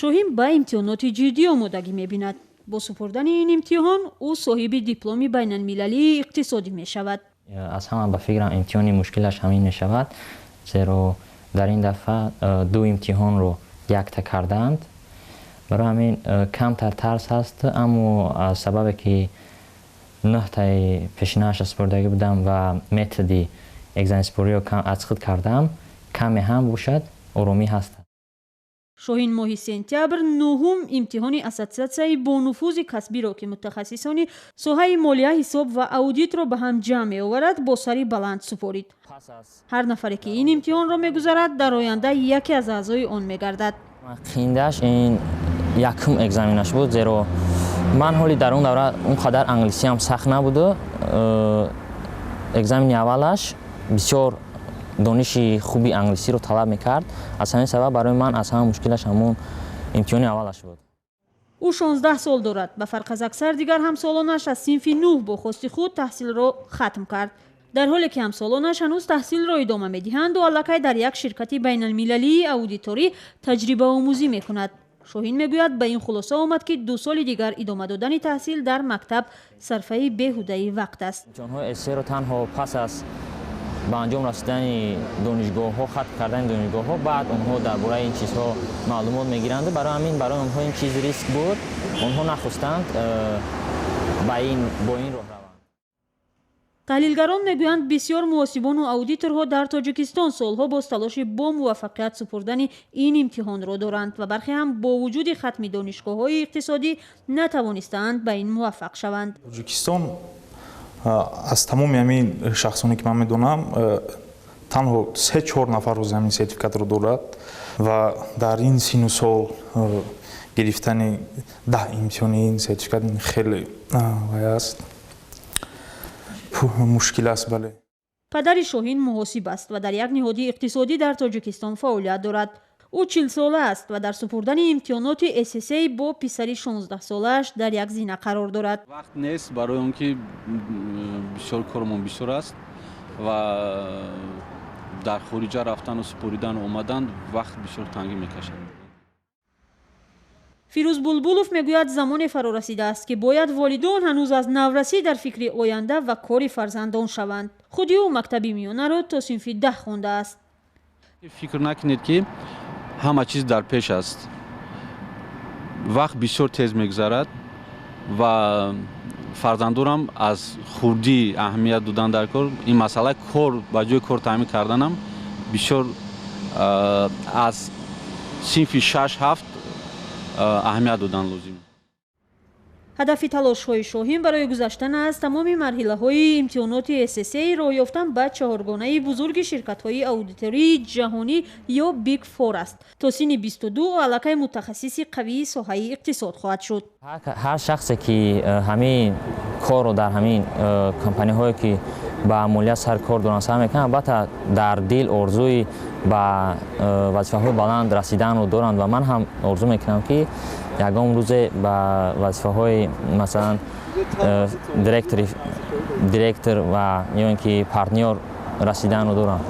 Шоҳин ба имтиҳоноти ҷиддӣ омодагӣ мебинад. Бо супурдани ин имтиҳон ӯ соҳиби дипломи байналмилалии иқтисодӣ мешавад. Аз ҳама, ба фикрам, имтиҳони мушкилаш ҳамин мешавад, зеро дар ин дафъа ду имтиҳонро якта кардаанд. Барои ҳамин камтар тарс ҳаст, аммо аз сабабе ки нӯҳтаи пешинаашро супурдагӣ будам ва методи экзаменсупориро аз худ кардам, каме ҳам бошад, оромӣ ҳаст. Шоҳин моҳи сентябр нуҳум имтиҳони ассотсиатсияи бонуфузи касбиро, ки мутахассисони соҳаи молия, ҳисоб ва аудитро ба ҳам ҷамъ меоварад, бо сари баланд супорид. Ҳар нафаре, ки ин имтиҳонро мегузарад, дар оянда яке аз аъзои он мегардад. Қиндаш ин якум экзаменаш буд, зеро ман ҳоли дар он давра он қадар англисиам сахт набуду экзамени аввалаш бисёр дониши хуби англисиро талаб мекард. Аз ҳамин сабаб барои ман аз ҳама мушкилаш ҳамон имтиҳони аввалаш буд. Ӯ 16 сол дорад. Ба фарқ аз аксар дигар ҳамсолонаш, аз синфи нӯҳ бо хости худ таҳсилро хатм кард. Дар ҳоле ки ҳамсолонаш ҳанӯз таҳсилро идома медиҳанд, ӯ аллакай дар як ширкати байналмилалии аудиторӣ таҷрибаомӯзӣ мекунад. Шоҳин мегӯяд, ба ин хулоса омад, ки 2 соли дигар идома додани таҳсил дар мактаб сарфаи беҳудаи вақт аст. Имтиҳонҳои ACCA-ро танҳо пас аз ба анҷом расидани донишгоҳҳо, хатм кардани донишгоҳҳо, баъд онҳо дар бораи ин чизҳо маълумот мегиранд. Барои ҳамин барои онҳо ин чиз риск буд, онҳо нахостанд бо ин роҳ раванд. Таҳлилгарон мегӯянд, бисёр муҳосибону аудиторҳо дар Тоҷикистон солҳо боз талоши бо муваффақият супурдани ин имтиҳонро доранд ва бархе ҳам бо вуҷуди хатми донишгоҳҳои иқтисодӣ натавонистаанд ба ин муваффақ шаванд. Тоҷикистон аз тамоми ҳамин шахсоне, ки ман медонам, танҳо се чор нафар рӯзи ҳамин сертификатро дорад ва дар ин сину сол гирифтани 10 имтиҳони ин сертификат хеле вай аст, мушкил аст, бале. Падари Шоҳин муҳосиб аст ва дар як ниҳоди иқтисодӣ дар Тоҷикистон фаъолият дорад. Ӯ 40-сола аст ва дар супурдани имтиҳоноти ACCA бо писари 16-солааш дар як зина қарор дорад. Вақт нест, барои он ки бисёр кормон бисёр аст ва дар хориҷа рафтану супоридану омадан вақт бисёр тангӣ мекашад. Фирӯз Булбулов мегӯяд, замоне фаро расидааст, ки бояд волидон ҳанӯз аз наврасӣ дар фикри оянда ва кори фарзандон шаванд. Худи ӯ мактаби миёнаро то синфи 10 хондааст. Фикр накунед, ки ҳама чиз дар пеш аст. Вақт бисёр тез мегузарад ва фарзандонам аз хурдӣ аҳамият додан дар кор. Ин масъала кор ба ҷои кор таъмин карданам бисёр аз синфи шаш, ҳафт аҳамият додан лозим. Ҳадафи талошҳои Шоҳин барои гузаштан аз тамоми марҳилаҳои имтиҳоноти ACCA роҳ ёфтан ба чаҳоргонаи бузурги ширкатҳои аудитории ҷаҳонӣ ё Big Four аст. То синни 22 аллакай мутахассиси қавии соҳаи иқтисод хоҳад шуд. Ҳар шахсе, ки ҳамин корро дар ҳамин компанияҳое, ки ба молия сар кор доранд, сар мекунанд, албатта, дар дил орзуи ба вазифаҳои баланд расиданро доранд ва ман ҳам орзу мекунам, ки ягон рӯзе ба вазифаҳои, масалан, директор ва ё ин ки партнёр расиданро дорам.